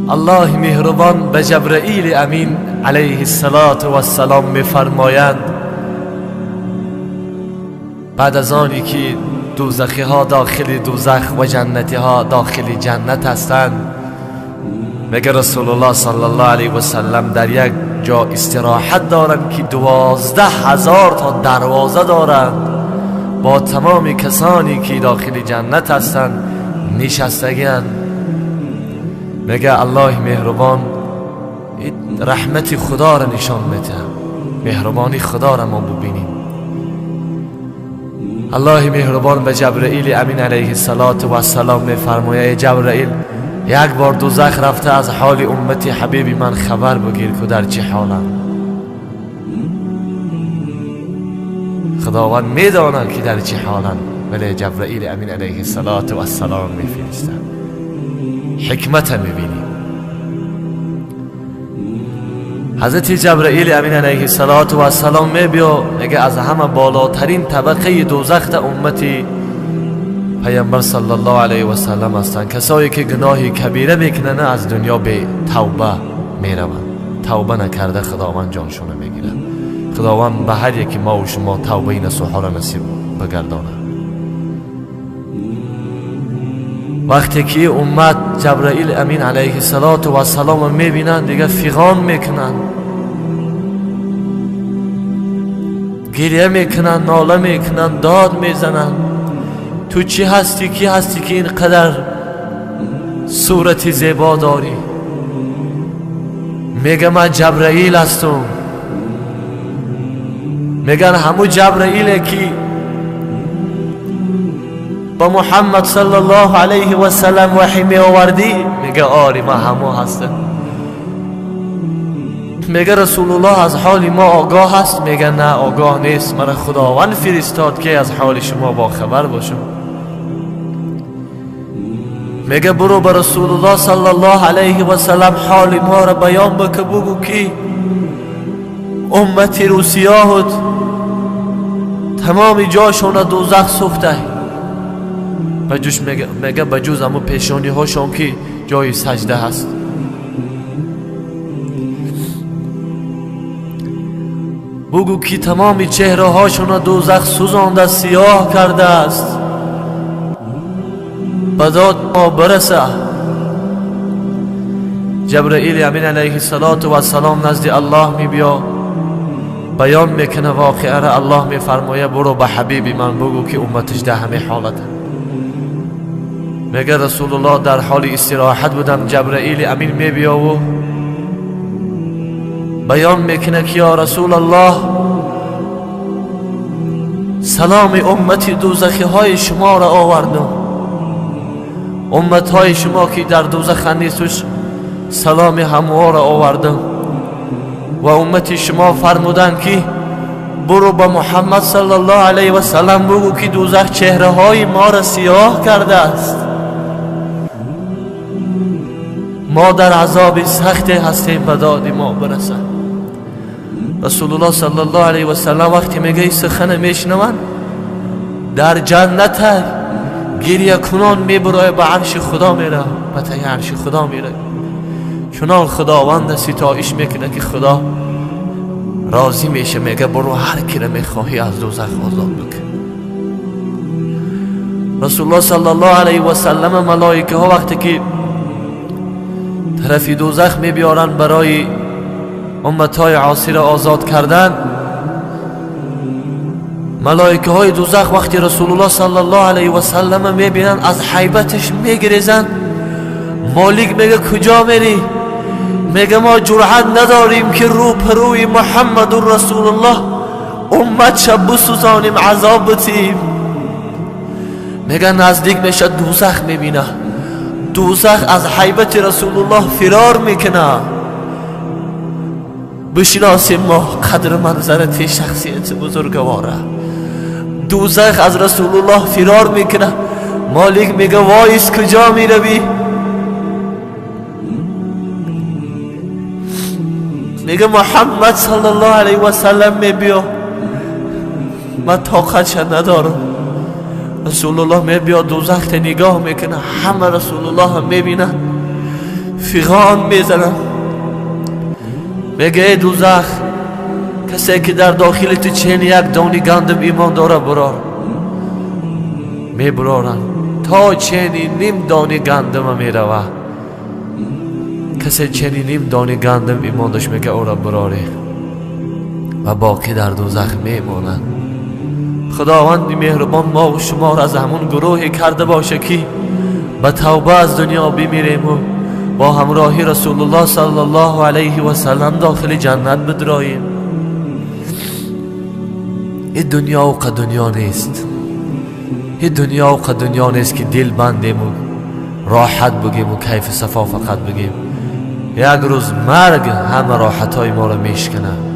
الله مهربان به جبرئیل امین علیه الصلاة والسلام میفرمایند بعد از آنی که دوزخی ها داخل دوزخ و جنتی ها داخل جنت هستند، میگه رسول الله صلی الله علیه و سلم در یک جا استراحت دارند که 12,000 تا دروازه دارند، با تمام کسانی که داخل جنت هستند نشستگی‌اند. میگه الله مهربان رحمت خدا را نشان میده، مهربانی خدا را ما ببینیم. الله مهربان به جبرئیل امین علیه الصلاة والسلام میفرماید جبرئیل یک بار دوزخ رفته از حال امت حبیب من خبر بگیر که در چه حالند. خداوند میداند که در چه حالند، ولی جبرئیل امین علیه الصلاة والسلام میفرستد. حکمت میبینیم. حضرت جبرئیل امین علیه الصلاة والسلام میبیا میگه از همه بالاترین طبقه دوزخ امتی پیامبر صلی الله علیه و سلم هستند، کسایی که گناه کبیره میکنن از دنیا به توبه میروند، توبه نکرده خداوند جانشون میگیره. خداوند به هر یکی ما و شما توبه نصوحه را نصیب بگردانه. وقتی که امت جبرئیل امین علیه الصلاة والسلام میبینن دیگه فیغان میکنن، گریه میکنن، ناله میکنن، داد میزنن. تو چی هستی؟ کی هستی که اینقدر صورت زیبا داری؟ میگه من جبرئیل هستم. میگن همو جبرئیل که با محمد صلی الله علیه و سلم وحی می آوردی؟ میگه آری من همو هستم. میگه رسول الله از حال ما آگاه هست؟ میگه نه آگاه نیست، مرا خداوند فرستاد که از حال شما با خبر باشم. میگه برو به رسول الله صلی الله علیه و سلم حال ما را بیان بکه، بگو که امت روسیاهت تمام جاشون دوزخ سوخته. بجوش میگه بجوز امو پیشانی هاشون که جای سجده هست. بگو که تمام چهره هاشون دوزخ سوزانده سیاه کرده است، به داد ما برسه. جبرئیل امین علیه الصلاة والسلام نزد الله می بیا بیان میکنه واقعه را. الله میفرمایه برو به حبیب من بگو که امتش در همه حالت. میگه رسول الله در حال استراحت بودم، جبرئیل امین می بیا و بیان میکنه که یا رسول الله سلام امت دوزخی های شما را آوردم، امت های شما که در دوزخ نیستش سلام هموها را آوردم و امت شما فرمودند که برو به محمد صلی الله علیه و سلم بگو که دوزخ چهره های ما را سیاه کرده است، ما در عذاب سخت هستیم، به داد ما برسه. رسول الله صلی الله علیه و سلم وقتی میگه این سخن میشنون در جنت گریه کنان میبرای به عرش خدا میره، به ته عرش خدا میره، چنان خداوند ستایش میکنه که خدا راضی میشه. میگه برو هر کی را میخواهی از دوزخ آزاد بکن. رسول الله صلی الله علیه و سلم ملائکه ها وقتی که طرف دوزخ میبیارن برای امتهای عاصی را آزاد کردن، ملائکه های دوزخ وقتی رسول الله صلی الله علیه و سلم میبینن از حیبتش میگریزن. مالک میگه کجا میری؟ میگه ما جرأت نداریم که رو پروی محمد رسول الله امت شب بسوزانیم عذاب بتیم. میگه نزدیک میشه دوزخ میبینه، دوزخ از حیبت رسول الله فرار میکنه. بشناسیم ما قدر منظرت شخصیت بزرگواره. دوزخ از رسول الله فرار میکنه. مالک میگه وایس کجا میروی؟ میگه محمد صلی الله علیه و سلم میبیا، من طاقتش ندارم، رسول الله میبیا دوزخ نگاه میکنه، همه رسول الله هم میبینه، فیغان میزنه، میگه ای دوزخ، کسی که در داخل تو چین یک دانی گندم ایمان داره برار. میبرارن تا چینی نیم دانی گندم میروه. کسی چینی نیم دانی گندم ایمان داشت میگه او را براره و باقی در دوزخ میمانند. خداوند مهربان ما و شما را از همون گروهی کرده باشه که به توبه از دنیا بمیریم و با همراهی رسول الله صلی الله علیه و سلم داخل جنت بدراییم. این دنیا و دنیا نیست، این دنیا و دنیا نیست که دل بندیم و راحت بگیم و کیف صفا فقط بگیم. یک روز مرگ همه راحت های ما را میشکنه.